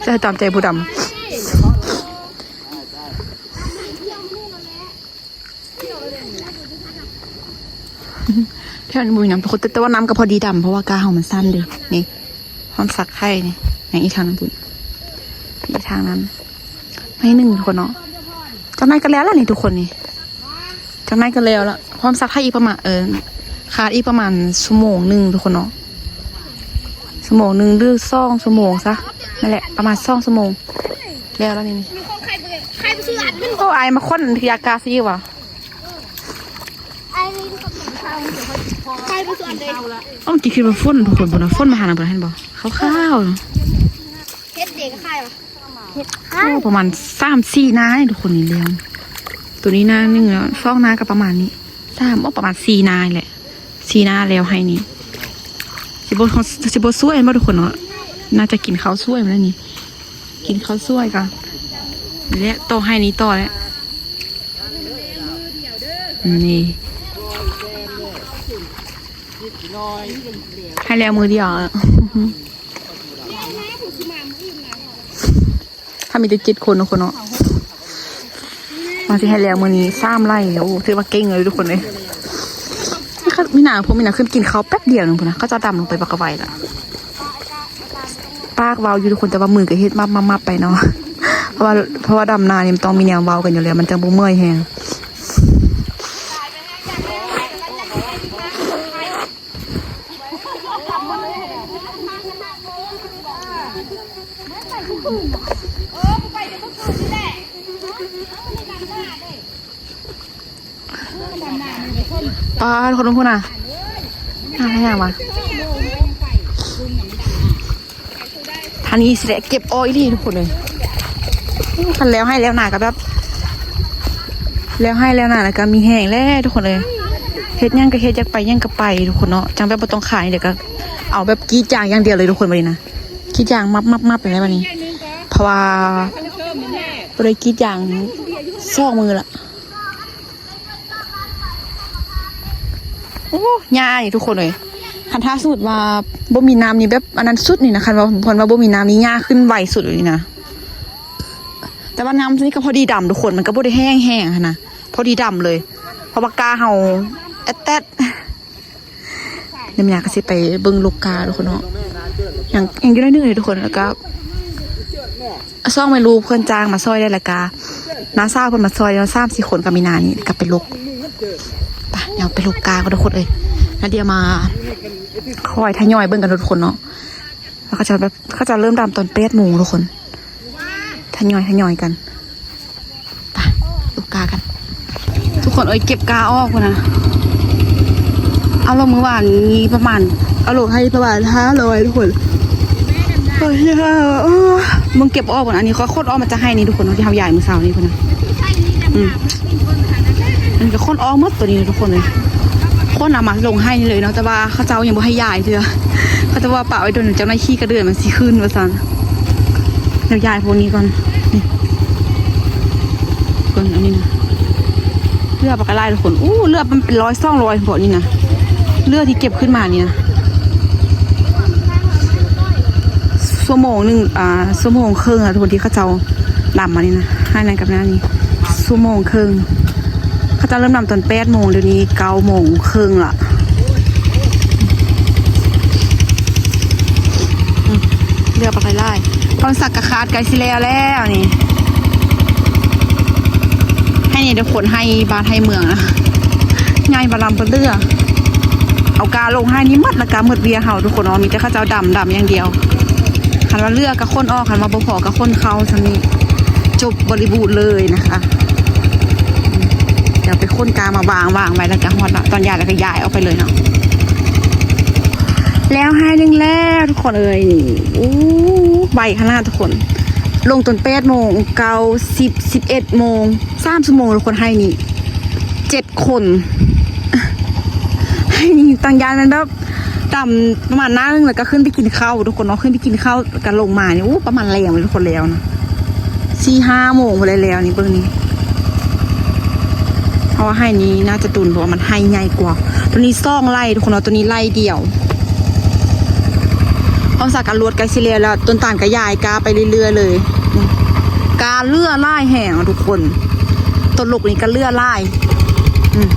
ໃສ່ຕາມໃຈຜູ້ດຳ. ແຖວນີ້ບໍ່ມີນ້ຳທຸກຄົນ ແຕ່ ແຕ່ວ່ານ້ຳກໍພໍດີດຳ ເພາະວ່າກ້າເຮົາມັນສັ້ນເດ້. ນີ້ ພ້ອມຊັກໄຂ່ນີ້ ຍັງອີກທາງໜຶ່ງພຸ້ນ ອີກທາງນັ້ນ ໃນໜຶ່ງທຸກຄົນເນາະ. ຈັ່ງໃດກໍແລ້ວລະນີ້ທຸກຄົນນີ້ ຈັ່ງໃດກໍແລ້ວລະ. ພ້ອມຊັກໄຂ່ອີກປະມານ ເອີ ຂາດອີກປະມານຊົ່ວໂມງໜຶ່ງທຸກຄົນເນາະ ຊົ່ວໂມງໜຶ່ງ ຫຼື ສອງຊົ່ວໂມງຊະ ນັ້ນແຫຼະ ປະມານສອງຊົ່ວໂມງ ແລ້ວລະນີ້. ໂອ້ ອາຍມາຂົນຢາກາຊິວ່າ ເອົາ ກິນຄືວ່າຝົນທຸກຄົນ ພຸ້ນນະ ຝົນມາຫານຳເພິ່ນ ເຫັນບໍ່ ຂາວໆ. ເຮັດເດກະຂາຍວະ ເຮັດ ໂອ້ ປະມານສາມສີ່ນານີ້ທຸກຄົນນີ້ແລ້ວ. ໂຕນີ້ນາໜຶ່ງແລ້ວ ສອງນາກໍປະມານນີ້ ສາມ ໂອ້ ປະມານສີ່ນານີ້ແຫຼະ ສີ່ນາແລ້ວໄຮ່ນີ້. ຊິບໍ່ ຊິບໍ່ຊ່ວຍບໍ່ທຸກຄົນເນາະ ໜ້າຈະກິນເຂົ້າຊ່ວຍແລ້ວນີ້ ກິນເຂົ້າຊ່ວຍກ່ອນ ແລະ ຕໍ່ໄຮ່ນີ້ຕໍ່ແລ້ວ. ນີ້ ໃຫ້ແລ້ວມື້ດຽວ ຖ້າມີແຕ່ເຈັດຄົນເນາະ ຄົນເນາະ. ວ່າຊິໃຫ້ແລ້ວມື້ນີ້ສາມໄລ່. ໂອ້ ຖືວ່າເກັ່ງເລີຍທຸກຄົນເອີຍ. ມີໜ້າ ພວກມີໜ້າຂຶ້ນກິນເຂົ້າແປັບດຽວໜຶ່ງພຸ້ນນະ ເຂົາເຈົ້າດຳລົງໄປບັກກະໄວລະ. ປາກເວົ້າຢູ່ທຸກຄົນ ແຕ່ວ່າມືກໍເຮັດມັບໆໆໄປເນາະ ເພາະວ່າ ເພາະວ່າດຳນານີ້ມັນຕ້ອງມີແນວເວົ້າກັນຢູ່ແລ້ວ ມັນຈັ່ງບໍ່ເມື່ອຍແຮງ. ປາດ ຄົນພຸ້ນນະ ຫາຫຍັງວະ? ທ່ານນີ້ຊິໄດ້ເກັບອອກອີ່ຫຼີທຸກຄົນເອີຍ. ຄັນແລ້ວໄຮ່ແລ້ວນາກໍແບບ ແລ້ວໄຮ່ແລ້ວນາ ແລ້ວກໍມີແຮງແຫຼະທຸກຄົນເອີຍ. ເຮັດຫຍັງກໍເຮັດ ຢາກໄປຫຍັງກໍໄປທຸກຄົນເນາະ. ຈັ່ງແບບບໍ່ຕ້ອງຂາຍ ດຽວກໍເອົາແບບກຣີດຢາງຢ່າງດຽວເລີຍທຸກຄົນ ບັດນີ້ນະ. ກຣີດຢາງມັບໆໆໄປແລ້ວບັດນີ້ ເພາະວ່າບໍ່ໄດ້ກຣີດຢາງສອງມື້ລະ. ໂອ້ ຫຍ້ານີ້ທຸກຄົນເອີຍ ຄັນຖ້າສົມມຸດວ່າບໍ່ມີນ້ຳນີ້ແບບອັນນັ້ນສຸດນີ້ນະ. ຄັນວ່າ ຄັນວ່າບໍ່ມີນ້ຳນີ້ຫຍ້າຂຶ້ນໄວສຸດເລີຍນີ້ນະ. ແຕ່ວ່ານ້ຳນີ້ກໍພໍດີດຳທຸກຄົນ ມັນກໍບໍ່ໄດ້ແຫ້ງແຮງຫັ້ນນະ ພໍດີດຳເລີຍ ເພາະວ່າກ້າເຮົາແອດແຕັດ. ນ້ຳຍາກໍຊິໄປເບິ່ງລູກກ້າທຸກຄົນເນາະ ຍັງ ຍັງຢູ່ໜ້ອຍໜຶ່ງເລີຍທຸກຄົນ. ແລ້ວກໍ ຊ່ວງແມ່ລູກເພິ່ນຈ້າງມາຊ່ອຍໄດ້ ແລ້ວກະນ້າສາວເພິ່ນມາຊ່ອຍ ສາມສີ່ຄົນກໍມີໜ້ານີ້ ກໍໄປລົກ. ໄປ ດຽວໄປລົກກ້າກ່ອນທຸກຄົນເອີຍ ແລ້ວດຽວມາຄ່ອຍທະຍອຍເບິ່ງກັນທຸກຄົນເນາະ. ແລ້ວເຂົາຈະແບບ ເຂົາຈະເລີ່ມດຳຕອນແປດໂມງທຸກຄົນ ທະຍອຍ ທະຍອຍກັນ. ໄປ ລູກກ້າກັນ ທຸກຄົນເອີຍ. ເກັບກ້າອອກພຸ້ນນະ ເອົາລົງມື້ວານນີ້ປະມານ ເອົາລົງໄຮ່ປະມານຫ້າຮ້ອຍທຸກຄົນ. ໂອ້ຍ ເບິ່ງເກັບອອກພຸ້ນນະ ອັນນີ້ຂ້ອຍຂົນອອກມາຈາກໄຮ່ນີ້ທຸກຄົນເນາະ ທີ່ເຮົາຢາຍມື້ເຊົ້ານີ້ພຸ້ນນະ. ອືມ ອັນນີ້ກໍຂົນອອກໝົດໂຕນີ້ນະທຸກຄົນເອີຍ. ຂົນເອົາມາລົງໄຮ່ນີ້ເລີຍເນາະ ແຕ່ວ່າເຂົາເຈົ້າຍັງບໍ່ໃຫ້ຢາຍເທື່ອ ເຂົາເຈົ້າວ່າປະໄວ້ດົນ ຈັກໜ້ອຍຂີ້ກະເດືອນມັນຊິຂຶ້ນວ່າຊັ້ນ. ດຽວຢາຍພວກນີ້ກ່ອນ ນີ້ ກ່ອນ ອັນນີ້ນະ ເຫຼືອບັກຫຼາຍທຸກຄົນ. ໂອ້ ເຫຼືອມັນເປັນຮ້ອຍສອງຮ້ອຍພຸ້ນນີ້ນະ ເຫຼືອທີ່ເກັບຂຶ້ນມານີ້ນະ. ຊົ່ວໂມງໜຶ່ງ ອ່າ ຊົ່ວໂມງເຄິ່ງນະທຸກຄົນ ທີ່ເຂົາເຈົ້າດຳມານີ້ນະ ໃຫ້ນັ້ນກັບນັ້ນນີ້ ຊົ່ວໂມງເຄິ່ງ. ເຂົາເຈົ້າເລີ່ມດຳຕອນແປດໂມງ ດຽວນີ້ເກົ້າໂມງເຄິ່ງລະ. ອືມ ເຫຼືອບັກຫຼາຍໆ ຄວາມສັກກະຄາດໃກ້ຊິແລ້ວແລ້ວນີ້. ໄຮ່ນີ້ເດີ ຄົນໄຮ່ບ້ານໄຮ່ເມືອງນະ ໃຫຍ່ບາລຳເບິດເຫຼືອ ເອົາກ້າລົງໄຮ່ນີ້ໝົດ ແລ້ວກະໝົດວຽກເຮົາທຸກຄົນເນາະ. ມີແຕ່ເຂົາເຈົ້າດຳ ດຳຢ່າງດຽວ ຄັນວ່າເຫຼືອກໍຂົນອອກ ຄັນວ່າບໍ່ພໍກໍຂົນເຂົ້າ ສ່ຳນີ້ຈົບບໍລິບູນເລີຍນະຄະ. ດຽວໄປຂົນກ້າມາວາງ ວາງໄວ້ ແລ້ວກໍຮອດເນາະ ຕອນຢາຍແລ້ວກໍຢາຍອອກໄປເລີຍເນາະ. ແລ້ວໄຮ່ໜຶ່ງແລ້ວທຸກຄົນເອີຍ ນີ້ ໂອ້ ໄວຂະໜາດທຸກຄົນ. ລົງຕອນແປດໂມງ ເກົ້າ ສິບ ສິບເອັດໂມງ ສາມຊົ່ວໂມງທຸກຄົນ ໄຮ່ນີ້ເຈັດຄົນ. ໄຮ່ນີ້ຕັ້ງຢາຍແມ່ນແບບ ດຳປະມານໜ້າໜຶ່ງ ແລ້ວກໍຂຶ້ນໄປກິນເຂົ້າທຸກຄົນເນາະ ຂຶ້ນໄປກິນເຂົ້າ ແລ້ວກໍລົງມານີ້ ໂອ້ ປະມານແລງເລີຍທຸກຄົນ ແລ້ວນະ ສີ່ຫ້າໂມງພຸ້ນແຫຼະແລ້ວນີ້ ເບິ່ງນີ້ ເພາະວ່າໄຮ່ນີ້ໜ້າຈະຕຸນ ເພາະວ່າມັນໄຮ່ໃຫຍ່ກວ່າ. ໂຕນີ້ສອງໄລ່ທຸກຄົນເນາະ ໂຕນີ້ໄລ່ດຽວ. ຄວາມສັກກະລວດໃກ້ຊິແລ້ວແລ້ວ ຕົ້ນຕານກໍຢາຍກ້າໄປເລື້ອຍໆເລີຍ. ກ້າເຫຼືອຫຼາຍແຮງທຸກຄົນ ຕົ້ນລົກນີ້ກໍເຫຼືອຫຼາຍ. ອືມ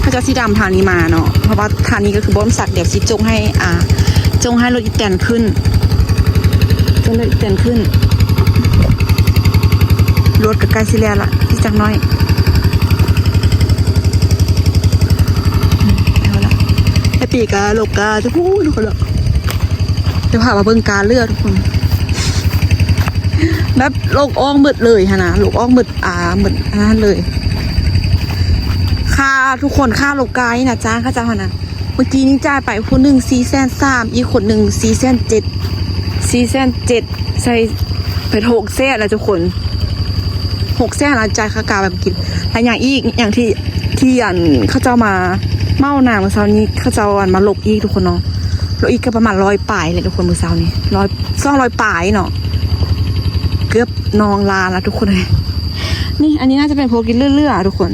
ເຂົາເຈົ້າຊິດຳທາງນີ້ມາເນາະ ເພາະວ່າທາງນີ້ກໍຄືບໍ່ມີສັກ. ດຽວຊິຈົ່ງໃຫ້ ອ່າ ຈົ່ງໃຫ້ລົດອີແຕນຂຶ້ນ ຈົ່ງໃຫ້ລົດອີແຕນຂຶ້ນ. ລົດກໍໃກ້ຊິແລ້ວລະ ອີກຈັກໜ້ອຍ. ອືມ ເອົາລະ ແຮບປີກໍລົກກະຈະ ໂອ້ຍ ທຸກຄົນລະ. ຈະພາມາເບິ່ງກາເລືອດທຸກຄົນ ແບບລົກອອກໝົດເລີຍຫັ້ນນະ ລົກອອກໝົດ ອ່າ ໝົດອັນນັ້ນເລີຍ. ຄ່າ ທຸກຄົນ ຄ່າລົກການີ້ນະ ຈ້າງເຂົາເຈົ້າຫັ້ນນະ ເມື່ອກີ້ນີ້ຈ່າຍໄປຜູ້ໜຶ່ງສີ່ແສນສາມ ອີກຄົນໜຶ່ງສີ່ແສນເຈັດ ສີ່ແສນເຈັດ ໃສ່ເປັນຫົກແສນລະທຸກຄົນ ຫົກແສນລະ ຈ່າຍຄ່າກາແບບກິນ ແລະຫຍັງອີກ ຫຍັງທີ່ ທີ່ອັນເຂົາເຈົ້າມາເໝົານາມື້ເຊົ້ານີ້ ເຂົາເຈົ້າອັນມາລົກອີກທຸກຄົນເນາະ ລົກອີກກໍປະມານຮ້ອຍປາຍແຫຼະທຸກຄົນ ມື້ເຊົ້ານີ້ ຮ້ອຍ ສອງຮ້ອຍປາຍເນາະ ເກືອບໜອງລານລະທຸກຄົນເອີຍ. ນີ້ ອັນນີ້ໜ້າຈະເປັນພວກທີ່ເລືອໆທຸກຄົນ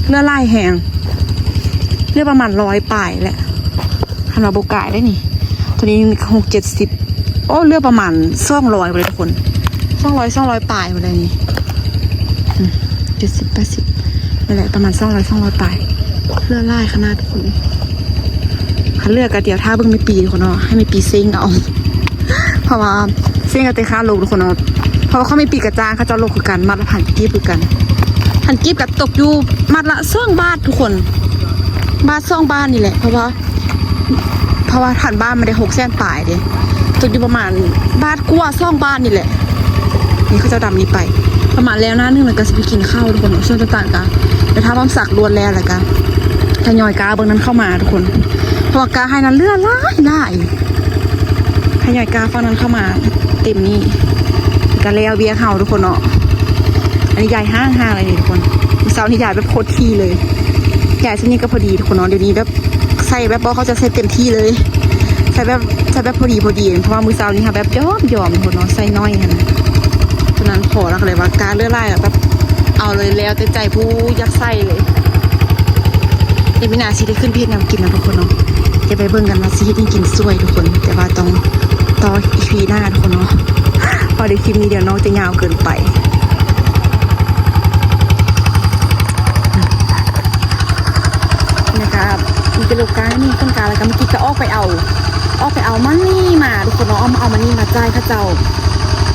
ເລືອຫຼາຍແຮງ ເລືອປະມານຮ້ອຍປາຍແຫຼະ ຄັນວ່າບໍ່ກາຍໄດ໋ນີ້ ໂຕນີ້ຫົກເຈັດສິບ ໂອ້ ເລືອປະມານສອງຮ້ອຍພຸ້ນເດ້ທຸກຄົນ ສອງຮ້ອຍ ສອງຮ້ອຍປາຍພຸ້ນເດ້ນີ້. ອືມ ເຈັດສິບ ແປດສິບ ນັ້ນແຫຼະ ປະມານສອງຮ້ອຍ ສອງຮ້ອຍປາຍ. ເຫຼືອຫຼາຍຂະໜາດທຸກຄົນ. ຄັນເຫຼືອກໍດຽວຖ້າເບິ່ງແມ່ປີທຸກຄົນເນາະ, ໃຫ້ແມ່ປີເຊັງເອົາ ເພາະວ່າເຊັງເອົາແຕ່ຄ່າລົກທຸກຄົນເນາະ. ເພາະວ່າຂອງແມ່ປີກະຈ້າງເຂົາເຈົ້າລົກຄືກັນ, ມັດລະພັນກີບຄືກັນ. ພັນກີບກໍຕົກຢູ່ມັດລະສອງບາດທຸກຄົນ, ບາດສອງບາດນີ້ແຫຼະ. ເພາະວ່າ ເພາະວ່າຖານບ້ານມັນໄດ້ຫົກແສນປາຍເດ້, ຕົກຢູ່ປະມານບາດກວ່າສອງບາດນີ້ແຫຼະ. ນີ້ເຂົາເຈົ້າດຳນີ້ໄປ ປະມານແລ້ວໜ້າໜຶ່ງ ແລ້ວກໍຊິໄປກິນເຂົ້າທຸກຄົນ. ສ່ວນຕ່າງໆກໍໄປຖ້າບ້ານສັກລວດແລ້ວ ແລ້ວກໍທະຍອຍກ້າເບິ່ງນັ້ນເຂົ້າມາທຸກຄົນ, ເພາະວ່າກ້າໄຮ່ນັ້ນເຫຼືອຫຼາຍໆ. ທະຍອຍກ້າຝັ່ງນັ້ນເຂົ້າມາເຕັມນີ້ ກໍແລ້ວວຽກເຮົາທຸກຄົນເນາະ. ອັນນີ້ຢາຍຫ້າງໆ ເລີຍນີ້ທຸກຄົນ. ມື້ເຊົ້ານີ້ຢາຍແບບໂຄດຖີ່ເລີຍ, ຢາຍຊ່ຳນີ້ກໍພໍດີທຸກຄົນເນາະ. ດຽວນີ້ແບບໃສ່ແບບບໍ່ ເຂົາຈະໃສ່ເຕັມທີ່ເລີຍ, ໃສ່ແບບ ໃສ່ແບບພໍດີໆ ເພາະວ່າມື້ເຊົ້ານີ້ເຮົາແບບຢອມໆ ທຸກຄົນເນາະ, ໃສ່ໜ້ອຍຫັ້ນ. ສະນັ້ນພໍແລ້ວ ກໍເລີຍວ່າກ້າເຫຼືອຫຼາຍແລ້ວແບບເອົາເລີຍ ແລ້ວແຕ່ໃຈຜູ້ຢາກໃສ່ເລີຍ. ດຽວມື້ໜ້າຊິໄດ້ຂຶ້ນໄປເຮັດແນວກິນເນາະທຸກຄົນເນາະ. ດຽວໄປເບິ່ງກັນວ່າຊິເຮັດຫຍັງກິນຊ່ວຍທຸກຄົນ, ແຕ່ວ່າຕ້ອງຕໍ່ອີພີໜ້າທຸກຄົນເນາະ, ເພາະດຽວຄລິບນີ້ດຽວນ້ອງຈະຍາວເກີນໄປ. ແລ້ວກະມີແຕ່ລົກກ້ານີ້ຄົນກາງ, ແລ້ວກະເມື່ອກີ້ກະອອກໄປເອົາ ອອກໄປເອົາມັນນີ້ມາທຸກຄົນເນາະ, ເອົາມາ ເອົາມັນນີ້ມາຈ່າຍເຂົາເຈົ້າ.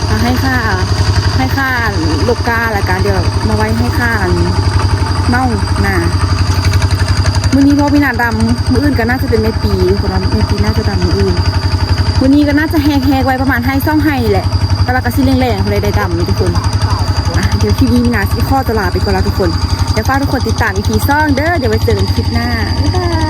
ກໍໃຫ້ຄ່າ ໃຫ້ຄ່າລົກກ້າ ແລ້ວກະດຽວມາໄວ້ໃຫ້ຄ່າອັນເມົານາ. ມື້ນີ້ພໍ່ມີນາດຳ, ມື້ອື່ນກໍໜ້າຈະເປັນແມ່ປີ ເພາະວ່າແມ່ປີໜ້າຈະດຳມື້ອື່ນ. ມື້ນີ້ກໍໜ້າຈະແຮກໆໄວ້ປະມານໄຮ່ສອງໄຮ່ນີ້ແຫຼະ, ແຕ່ວ່າກໍຊິແລງໆ ເພິ່ນໄດ້ດຳນີ້ທຸກຄົນ. ອ່ະ ດຽວຄລິບນີ້ມີນາຊິຂໍຕົວລາໄປກ່ອນລະທຸກຄົນ. ດຽວຝາກທຸກຄົນຕິດຕາມອີພີສອງເດີ, ດຽວໄວ້ເຈີກັນຄລິບໜ້າ. ບາຍບາຍ.